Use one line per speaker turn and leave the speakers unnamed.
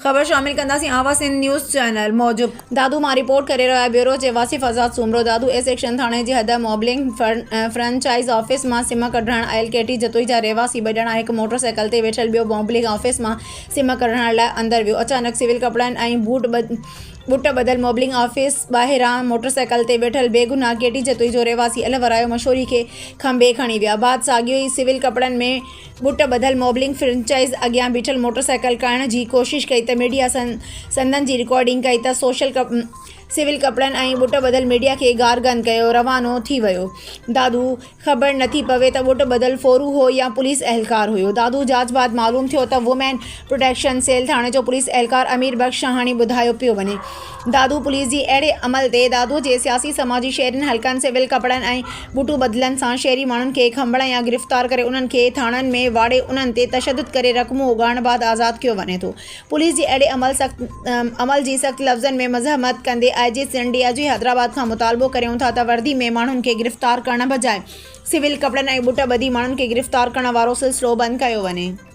خبر شامل ڪنداسين آواز سنڌ نيوز چينل موجب دادو مان رپورٽ ڪري رهيو آهي بيورو چيف واصف آزاد سومرو دادو اي سيڪشن ٿاڻي جي حد موبلنگ فرنچائز آفيس مان سم ڪڍرائڻ آيل ڪيٽي جتوئي جا رهواسي ٻه ڄڻا هڪ موٽر سائيڪل تي ويٺل ٻيو موبلنگ آفيس مان سم ڪڍرائڻ لاء اندر ويو اچانڪ سول ڪپڙن ۽ بوٽ ٻٽ ٻڌل موبلنگ آفيس ٻاهران موٽر سائيڪل تي ويٺل بيگناهه ڪيٽي جتوئي جو رهواسي الهورايو مشوري کي کنڀي کڻي ويا بعد ساڳيو ئي سول ڪپڙن ۾ ٻٽ ٻڌل موبلنگ فرنچائز اڳيان بيٺل موٽر سائيڪل ڪاهڻ جي ڪوشش ڪئي ته ميڊيا سندن جي رڪارڊنگ ڪئي ته سوشل سول ڪپڙن ۽ ٻٽ ٻڌل ميڊيا کي گارگند ڪيو روانو ٿي ويو دادو خبر نٿي پوي ته ٻٽ ٻڌل ڦورو هو يا پوليس اهلڪار هيو دادو جاچ بعد معلوم ٿيو ته وومين پروٽيڪشن سيل ٿاڻي جو پوليس اهلڪار امير بخش شاهاڻي ٻڌايو پيو وڃي دادو پوليس جي اهڙي عمل تي دادو جي سياسي سماجي شهرين حلقن سول ڪپڙن ۽ ٻوٽو ٻڌلن سان شهري ماڻهن کي کنڀڻ يا گرفتار ڪري انهن کي ٿاڻن ۾ واڙي انهن تي تشدد ڪري رقمون اوڳاڙڻ بعد آزاد ڪيو وڃي ٿو. پوليس جي اهڙي عمل سخت عمل جي سخت لفظن ۾ مذمت ڪندي I G Sindh D I G Hyderabad کان مطالبو ڪريون ٿا ته وردي ۾ ماڻهن کي گرفتار ڪرڻ بجاء سول ڪپڙن ۽ ٻوٽ ٻڌي ماڻهن کي گرفتار ڪرڻ وارو سلسلو بند ڪيو وڃي.